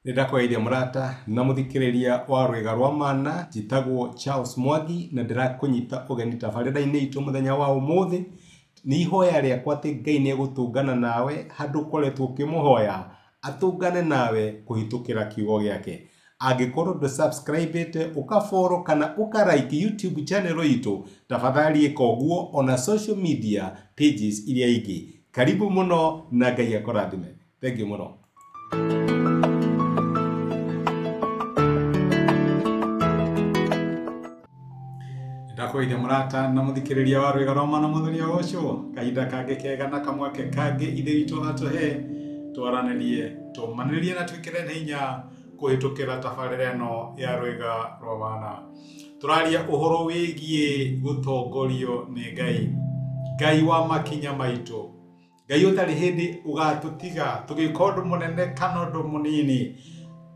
Nĩ ndakũgeithia mũrata na mũthikĩrĩria wa rwĩga rwa mana, njĩtagwo Charles Mwangi na ndĩrakũnyita ũgeni tabarĩra-inĩ itũ mũthenya wa ũmũthĩ. Nĩ ihoya rĩakwa atĩ Ngai nĩ egũtũngana nawe handũ ũkoretwo ũkĩmũhoya, atũngane nawe kũhĩtũkĩra kiugo gĩake. Angĩkorwo ndũ subscribe ĩte, ũka follow kana ũka like YouTube channel itũ, tafadhali ĩka ũguo ona social media pages iria ingĩ. Karibu mũno na Ngai akũrathime. Thank you mũno. Ndakũgeithia mũrata na mũthikĩrĩria wa rwĩga rwa mana mũthenya ũcio, kahinda kangĩ kega na kamweke kangĩ ithe witũ atũhe twaranĩrie, tũmanĩrĩrie na twĩkĩrane hinya kũhĩtũkĩra tabarĩra ĩno ya rwĩga rwa mana. Tũraria ũhoro wĩgiĩ gũtongorio nĩ Ngai, Ngai wa makinya maitũ, Ngai ũtarĩ hĩndĩ ũgatũtiga tũgĩka ũndũ mũnene kana ũndũ mũnini.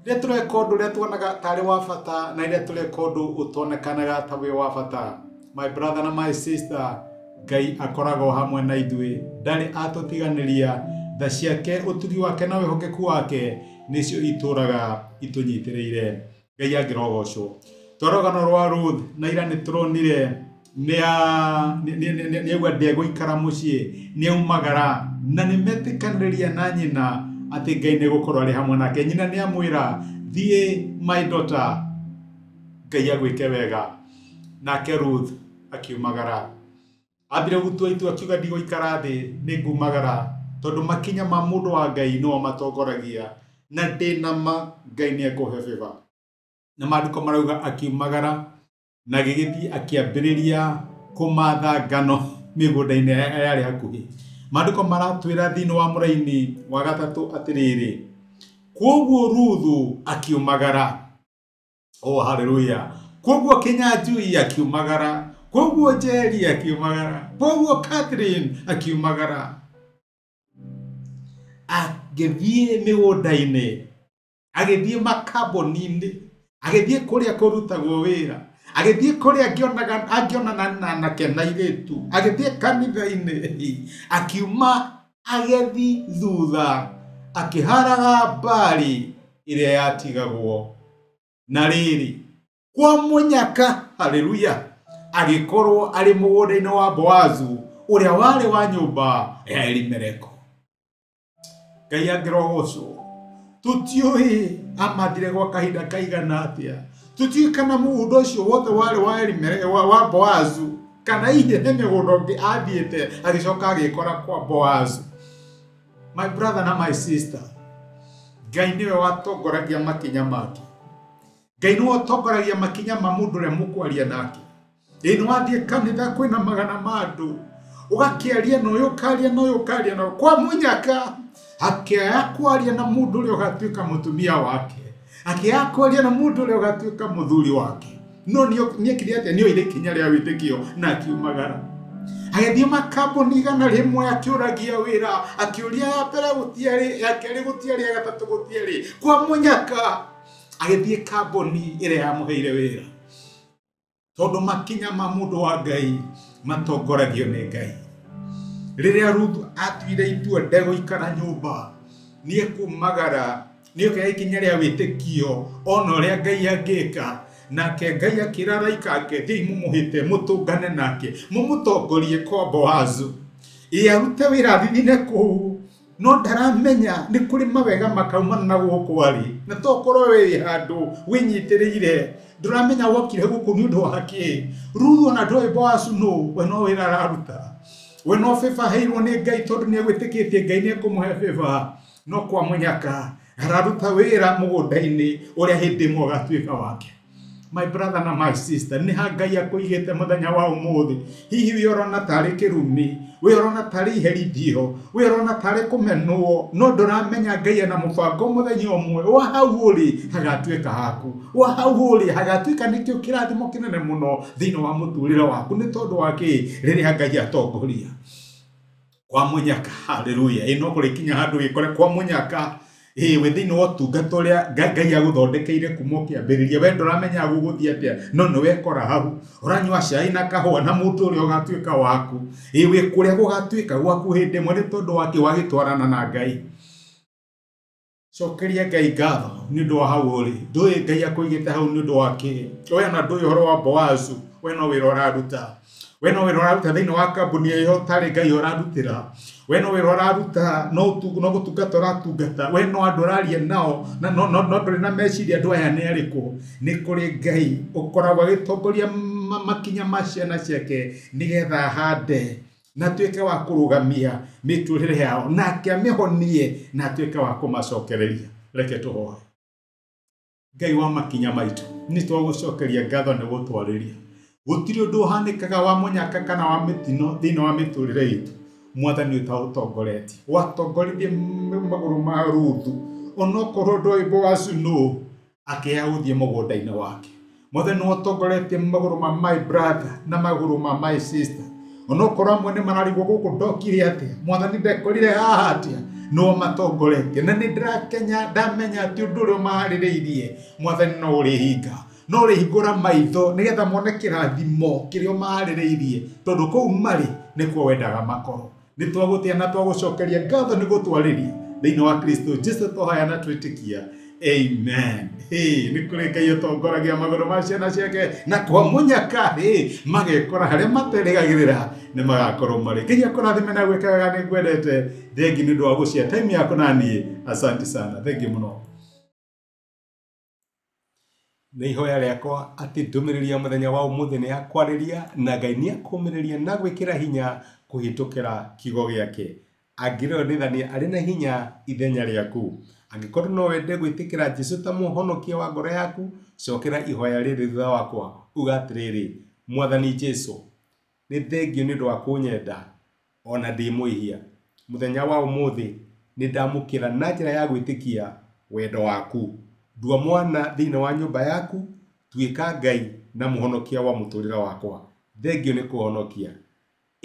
Rĩrĩa tũreka ũndũ ũrĩa tuonaga tarĩ wa bata na rĩrĩa tũreka ũndũ ũtonekanaga ta wĩ wa bata. My brother na my sister, Ngai akoragwo hamwe na ithuĩ, ndarĩ atũtiganĩria. Tha ciake, ũtugi wake na wĩhokeku wake nĩcio itũraga itũnyitĩrĩire. Ngai angĩrogocwo. Twara rũgano rwa Ruth na ira nĩ tũronire nĩ aigua ndegũikara mũciĩ, nĩ aumagara na nĩ metĩkanĩria na nyina atĩ Ngai nĩ gũkorwo arĩ hamwe nake. Nyina nĩ amwĩra, thiĩ my daughter, Ngai agwĩke wega. Nake Ruth akiumagara. Ambire gũtua itua akiuga ndigũikara thĩ, nĩ ngumagara, tondũ makinya ma mũndũ wa Ngai nĩmo matongoragia, na ndĩna ma Ngai nĩ ekũhe favor. Na maandĩko marauga akiumagara na agĩgĩthiĩ akĩambĩrĩria kũmatha ngano mĩgũnda-inĩ yarĩ hakuhĩ. Maandĩko maratwĩra thĩinĩ wa mũraini wa gatatũ atĩrĩrĩ, kwoguo Ruthu akiumagara. Oh, haleluya. Kwoguo Kinyanjui akiumagara, kwoguo Njeri akiumagara, kwoguo Catherine akiumagara, agĩthiĩ mĩgũnda-inĩ, agĩthiĩ makambuni-inĩ, agĩthiĩ kũrĩa kũrutagwo wĩra, agĩthiĩ kũrĩa angĩonana na anake na airĩtu, agĩthiĩ kanitha-inĩ, akiuma agethi thutha, akĩharaga mbari ĩrĩa yatigagwo. Na rĩrĩ, kwa mũnyaka, haleluya, agĩkorwo arĩ mũgũnda-inĩ wa Boazu ũrĩa warĩ wa nyũmba ya Elimeleko. Ngai angĩrogocwo. Tũtiũĩ amathire gwa kahinda kaigana atĩa, tũtiũĩ kana mũgũnda ũcio wothe warĩ wa Elimeleko, wa Boazu, kana hihi nĩ mĩgũnda ũngĩ athiĩte agĩcoka agĩkora kwa Boazu. My brother na my sister, Ngai nĩwe watongoragia makinya make. Ngai nĩwe ũtongoragia makinya ma mũndũ ũrĩa mũkwaria nake. Ĩĩ nĩ wathiĩ kanitha kwĩna magana ma andũ, ũgakĩaria na ũyũ, ũkaria na ũyũ, ũkaria na ũyũ. Kwa mũnyaka akĩaya kwaria na mũndũ ũrĩa ũgatuĩka mũtumia wake, akĩaya kwaria na mũndũ ũrĩa ũgatuĩka mũthuri wake. No nĩekire atĩa? Nĩoire ikinya rĩa wĩtĩkio na akiumagara. Agĩthiĩ makambuni 100 akĩũragia wĩra, akĩũria ya mbere gũtiarĩ, ya kerĩ gũtiarĩ, ya gatatũ gũtiarĩ. Kwa mũnyaka agĩthiĩ kambuni ĩrĩa yamũheire wĩra, tondũ makinya ma mũndũ wa Ngai matongoragio nĩ Ngai. Rĩrĩa Ruth atuire itua ndegũikara nyũmba, nĩ ekumagara, nĩ okĩoya ikinya rĩa wĩtĩkio ona ũrĩa Ngai angĩka. Nake Ngai akĩra araika ake, thiĩi mũmũhĩte, mũtũngane nake, mũmũtongorie kwa Boazu, ĩ arute wĩra athithine kũu, no ndaramenya nĩ kũrĩ mawega makaumana na gũkũ arĩ. Na to ũkorwo wĩ handũ wĩnyitĩrĩire, ndũramenya wokire gũkũ nĩ ũndũ wa kĩ. Ruthu ona ndoĩ Boazu nũ, we no wĩra araruta, we no favor aheirwo nĩ Ngai, tondũ nĩ egwĩtĩkĩtie Ngai nĩ ekũmũhe favor. No kwa mũnyaka araruta wĩra mũgũnda-inĩ ũrĩa hĩndĩ ĩmwe ũgatuĩka wake. My brother na my sister, nĩ ha Ngai akũigĩte mũthenya wa ũmũthĩ? Hihi wĩ ũrona tarĩ kĩrumi, wĩ ũrona tarĩ iherithio, wĩ ũrona tarĩ kũmenwo, no ndũramenya Ngai ena mũbango, mũthenya ũmwe wa hau ũrĩ hagatuĩka haku, wa hau ũrĩ hagatuĩka nĩkĩo kĩrathimo kĩnene mũno thĩinĩ wa mũtũrĩre waku. Nĩ tondũ wa kĩ? Rĩrĩa Ngai atongoria kwa mũnyaka, haleluya, ĩ no kũrĩkinya handũ gĩkore kwa mũnyaka, ĩ wĩ thĩinĩ wa ũtungata ũrĩa Ngai agũthondekeire kuma ũkĩambĩrĩria. We ndũramenya gũgũthiĩ atĩa, no nĩ wekora hau ũranyua cai na kahũa na mũndũ ũrĩa ũgatuĩka waku. Ĩ wĩ kũrĩa gũgatuĩka gwaku hĩndĩ ĩmwe. Nĩ tondũ wa kĩ? Wagĩtwarana na Ngai. Cokeria Ngai ngatho nĩ ũndũ wa hau ũrĩ. Ndũĩ Ngai akũigĩte hau nĩ ũndũ wa kĩ. We ona ndũĩ ũhoro wa Boazu, we no wĩra ũraruta. We no wĩra ũraruta thĩinĩ wa kambuni ĩyo ũtarĩ Ngai ũrarutĩra. We no wĩra ũraruta, no gũtungata ũratungata. We no andũ ũraria nao, na no ndũrĩ na meciria andũ aya nĩ arĩkũ. Nĩ kũrĩ Ngai ũkoragwo agĩtongoria makinya ma ciana ciake nĩgetha ahande na atuĩke wa kũrũgamia mĩtũrĩre yao, nake amĩhonie na atuĩke wa kũmacokereria. Reke tũhoe. Ngai wa makinya maitũ, nĩ twagũcokeria ngatho nĩ gũtwarĩria. Gũtirĩ ũndũ ũhanĩkaga wa mũnyaka kana wa mĩtino thĩinĩ wa mĩtũrĩre itũ. Mwathani ũtaũtongoretie. Watongoririe magũrũ ma Ruthu, onokorwo ndoĩ Boazu nũ, akĩya gũthiĩ mũgũnda-inĩ wake. Mwathani watongoretie magũrũ ma my brother na magũrũ ma my sister. Onokorwo amwe nĩ mararigwo gũkũ ndokire atĩa, Mwathani ndekorire haha atĩa, no matongoretie. Na nĩ ndĩrakenya ndamenya atĩ ũndũ ũrĩa ũmaharĩrĩirie Mwathani no ũrĩhinga, no ũrĩhingũra maitho nĩgetha mone kĩrathimo kĩrĩa ũmaharĩrĩirie, tondũ kũu marĩ nĩkuo wendaga makorwo. Nĩ twagũtĩa na twagũcokeria ngatho nĩ gũtwarĩria thĩinĩ wa Kristo Jesu tũhoya na twĩtĩkia. Amen. Hey, nĩ kũrĩ Ngai ũtongoragia magũrũ ma ciana ciake na kwa mũnyaka, hey, magekora harĩa materĩgagĩrĩra nĩ magakorwo marĩ. Ngai akũrathime na gwĩka wega, nĩ ngwendete. Thengi nĩ ũndũ wa gũcia time yaku na niĩ. Asante sana. Thengi mũno. Nĩ ihoya rĩakwa atĩ ndũmĩrĩri ya mũthenya wa ũmũthĩ nĩ yakwarĩria na Ngai nĩ akũmĩrĩria na gwĩkĩra hinya kũhĩtũkĩra kiugo gĩake. Angĩrĩonithania arĩ na hinya ithenya rĩaku. Angĩkorwo no wende gwĩtĩkĩra Jesu ta mũhonokia wa ngoro yaku, cokera ihoya rĩrĩ thutha wakwa, uga atĩrĩrĩ, Mwathani Jesu, nĩ thengio nĩ ũndũ wa kũnyenda ona ndĩ mwĩhia. Mũthenya wa ũmũthĩ nĩ ndamũkĩra na njĩra ya gwĩtĩkia wendo waku. Ndua mwana thĩinĩ wa nyũmba yaku, tuĩka Ngai na mũhonokia wa mũtũrĩre wakwa. Thengio nĩ kũhonokia.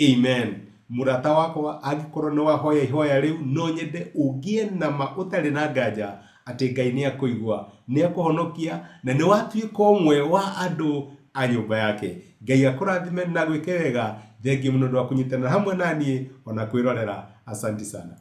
Amen. Mũrata wakwa, angĩkorwo nĩ wahoya ihoya rĩu, no nyende ũgĩe na ma ũtarĩ na nganja atĩ Ngai nĩ akũigua, nĩ akũhonokia na nĩ watuĩka ũmwe wa andũ a nyũmba yake. Ngai akũrathime na gwĩke wega. Thengiũ mũno ũndũ wa kũnyitanĩra hamwe na niĩ ona kwĩrorera. Asante sana.